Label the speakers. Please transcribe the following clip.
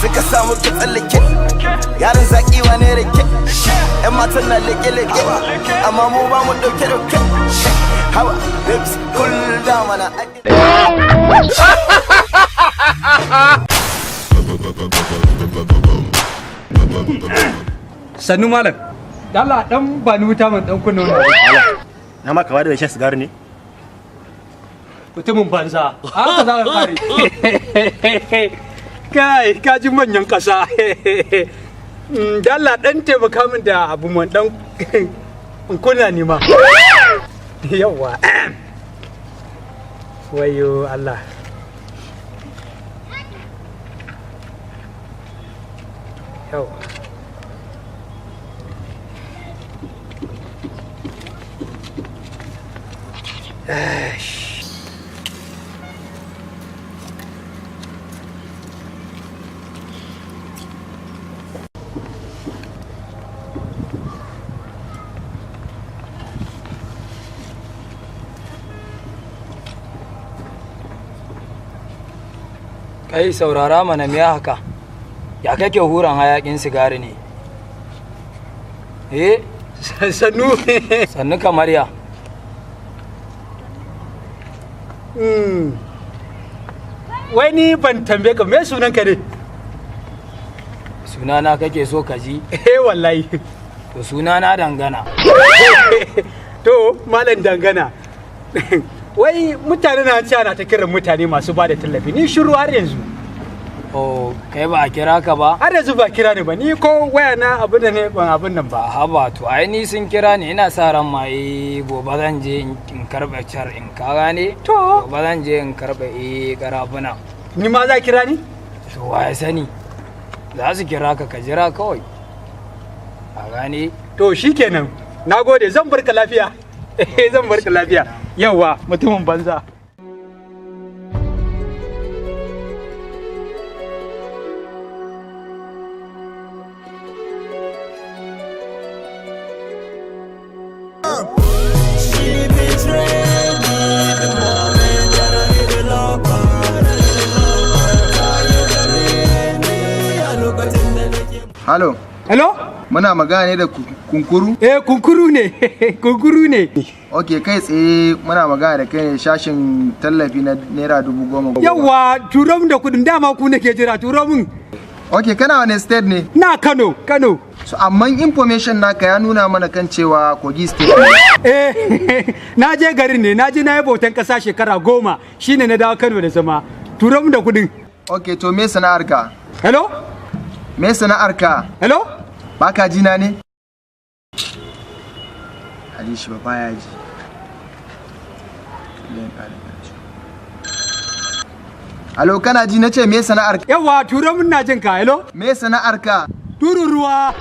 Speaker 1: Suka samu ka tsallake. Yaran zaki wane rake. Yan matan na leke-leke. Amma mu ba mu dauke-dauke. Hawa, babes, cool down mana.
Speaker 2: Sannu malam. Allah dan ba ni wuta man dan kunna wannan.
Speaker 3: Na ma kama da shan sigari ne?
Speaker 2: Mutumin banza. Haka za ka kare. Kai, ka ji manyan kasa. Da Allah dan taimaka min da abu man dan in kunna ni ma. Yawwa. Wayo Allah. Yawwa.
Speaker 4: Kai saurara mana, me haka? Ya kake huran hayakin sigari ne? Eh?
Speaker 2: Sannu.
Speaker 4: Sannu kamar ya.
Speaker 2: Wai ni ban tambaye ka me sunan ka ne?
Speaker 4: Sunana kake so ka ji?
Speaker 2: Eh wallahi.
Speaker 4: To sunana Dangana.
Speaker 2: To malam Dangana. Wai mutane na cewa na ta kiran mutane masu ba da tallafi, ni shiru har yanzu.
Speaker 4: Oh, kai ba a kira ka ba?
Speaker 2: Har yanzu ba kira ni ba, ni ko waya na abin da ne ban abin nan ba.
Speaker 4: Haba, to ai ni sun kira ni, ina sa ran ma eh gobe zan je in karɓe car in ka gane?
Speaker 2: To.
Speaker 4: Gobe zan je in karɓe karafuna.
Speaker 2: Ni ma za kira ni?
Speaker 4: To wa ya sani? Za su kira ka, ka jira kawai. A gane?
Speaker 2: To shikenan. Nagode, zan barka lafiya. Eh zan barka lafiya. Yawwa, mutumin banza.
Speaker 5: Halo.
Speaker 2: Hello?
Speaker 5: Muna magana ne da Kunkuru?
Speaker 2: Eh, Kunkuru ne. Kunkuru ne.
Speaker 5: Ok, kai tsaye muna magana da kai ne shashin tallafi na ₦10,000.
Speaker 2: Yawwa, turo min da kudin, dama ku nake jira, turo min.
Speaker 5: Ok, kana wani state ne?
Speaker 2: Na Kano, Kano.
Speaker 5: So, amma information naka ya nuna mana kan cewa Kogi state.
Speaker 2: Eh, na je garin ne, na je na yi bautan kasa shekara 10, shine na dawo Kano da zama. Turo min da kudin.
Speaker 5: Ok, to me sana'arka?
Speaker 2: Hello?
Speaker 5: Me sana'arka?
Speaker 2: Hello?
Speaker 5: Baka ji na ne? Hali shi ba baya ji. Alo, kana ji na ce me sana'ar?
Speaker 2: Yawwa, turo min, na jin ka. Hello?
Speaker 5: Me sana'arka?
Speaker 2: Tururuwa.